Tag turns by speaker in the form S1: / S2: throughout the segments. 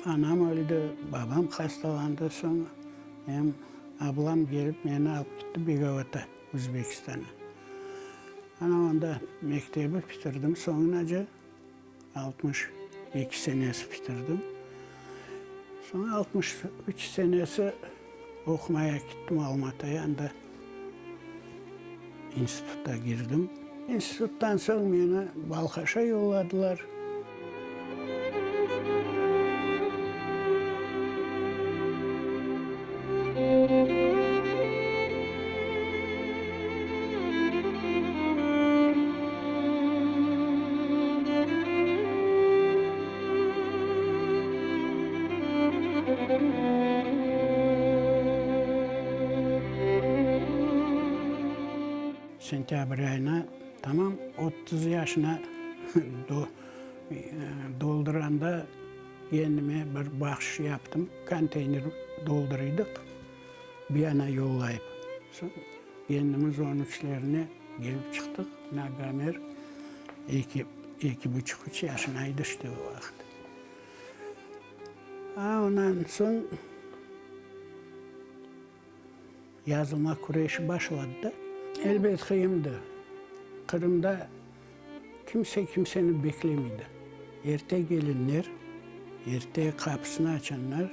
S1: Anam öldi, babam hastalandı, soñ em ablam kelip meni alıp gitti Begavata, Özbekistana. Ana onda mektebi bitirdim soñunace, 62 senesi bitirdim. Soñ 63 senesi oqumaya gittim Almataya, anda institutta girdim. İnstituttan soñ meni Balqaşa yolladılar. Sentâbr ayına tamam 30 yaşına dolduranda kendime bir bahşış yaptım, konteyner doldurıydıq, bir yana yollayıp. Soñ kendimiz on üçlerine kelip çıqtıq, Nagamer eki, eki buçuq, üç yaşınaydı işte o vaqıt. A ondan soñ Yazılma küreşi başladı da. Elbet qıyındı. Qırımda kimse kimseni beklemeydi. Erte kelenler, erte qapısını açanlar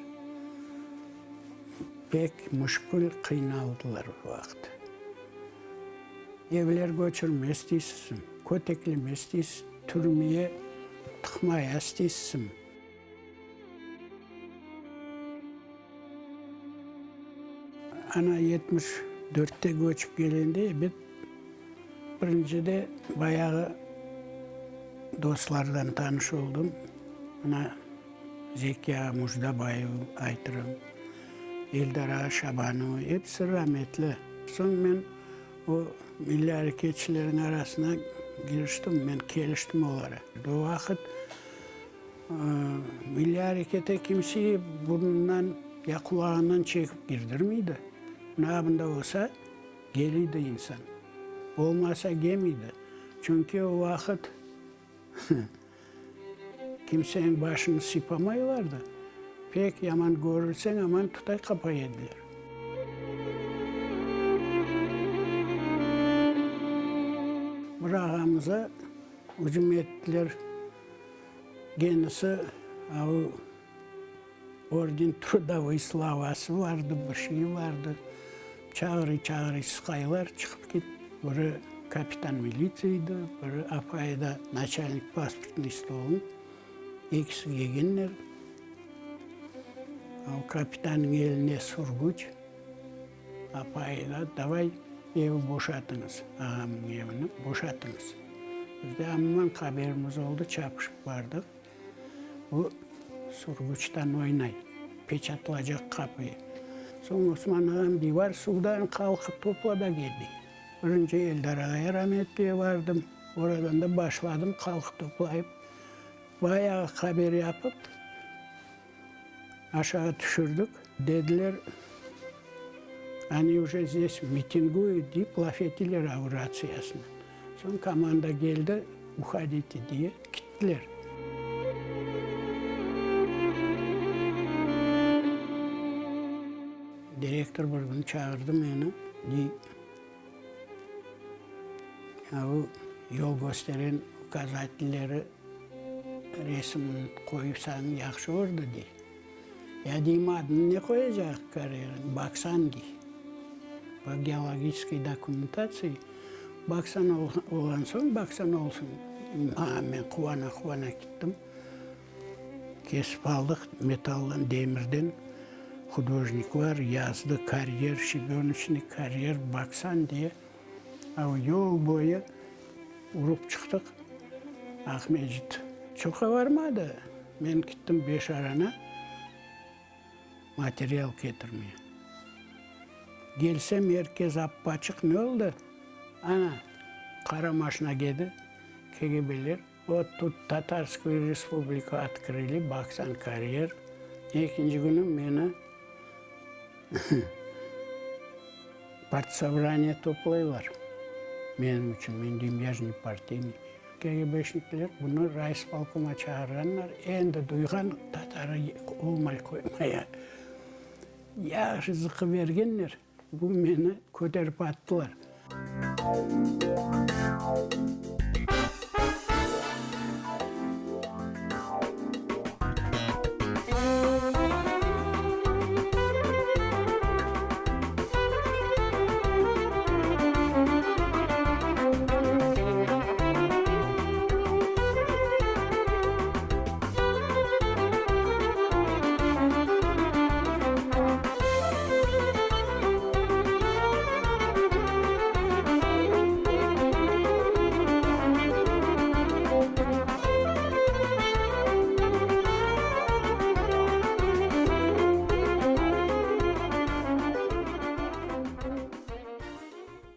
S1: pek müşkül qıynaldılar o vaqıt. Evler köçürme isteysizmi, kötekleme isteysiz, türmeye tıqmaya isteysizmi? Ana 74-te köçip kelgende, ebet, birincide bayağı dostlardan tanış oldım. Mına Zeki ağa Mujdabayev aytırım, Eldar ağa Şabanov, episi rametli. Soñ men o milliy areketçilerniñ arasına giriştim, men keliştim olara. O vaqıt Milliy arekete kimseyi burnundan ya qulağından çekip kirdirmeydi. Mına bunda olsa, keliydi insan. Olmasa, kelmeydi. Çünki o vaqıt kimseniñ başını sıypamaylardı. Pek yaman körülseñ, aman tutay qapay ediler. Bir ağamıza ücüm ettiler. Kendisi o orden Trudovıy slavası vardı, bir şeyi vardı. Çağırıy-çağırıy sıqaylar, çıqıp ket. Biri kapitan militsiya edi, biri apayı da naçalnik pasportnıy stolın. Ekisi kelgenler. O kapitannıñ eline surguç, apayı da davay evi boşatıñız, ağamnıñ evini boşatıñız. Biz de aman haberimiz oldı, çapışıp bardıq. O surguçtan oynay, peçatlacaq qapıyı. Soñ Osman ağam divar suvdan qalqıp topla da keldi. Birinci Eldar ağaya rametliye bardım, oradan da başladım qalqıp toplayıp, bayağı haber yapıp, aşağı tüşürdik. Dediler, Oni uje zdes mitinguyut, deyip laf etiler av ratsiyasına. Soñ komanda keldi, uhodite diye, kittiler. Direktor bir kün çağırdı meni, dey, av yol kösteren ukazatelleri resimini qoysañ yahşı olurdı, dey. Ya deyim, adını ne qoyacaq karyeranıñ, Baksan dey. Po geologiçeskoy dokumentatsiya Baksan olğan soñ Baksan olsun. A, men quvana-quvana kettim. Kesip aldıq metaldan, demirden. Hudojnik bar, yazdı, karyer, şebönıçnıy karyer, Baksan diye. A o yol boyu urıp çıqtıq Aqmescit. Çoqqa barmadı, men kettim Beşarana material ketirmeye. Kelsem, er kes appaçıq, ne oldı? Ana, qara maşina keldi, KGBler. Vot tut Tatarskuyu respubliku otkrıli, Baksan karyer. Ekinci künü meni partsobraniye toplaylar menim içün. Men deyim, ya je ne partiyniy. KGBşnikler bunı rayspolkoma çağırğanlar. Endi duyğan tatarı olmay qoymaya. Yahşı zıqı bergenler, bu meni köterip attılar.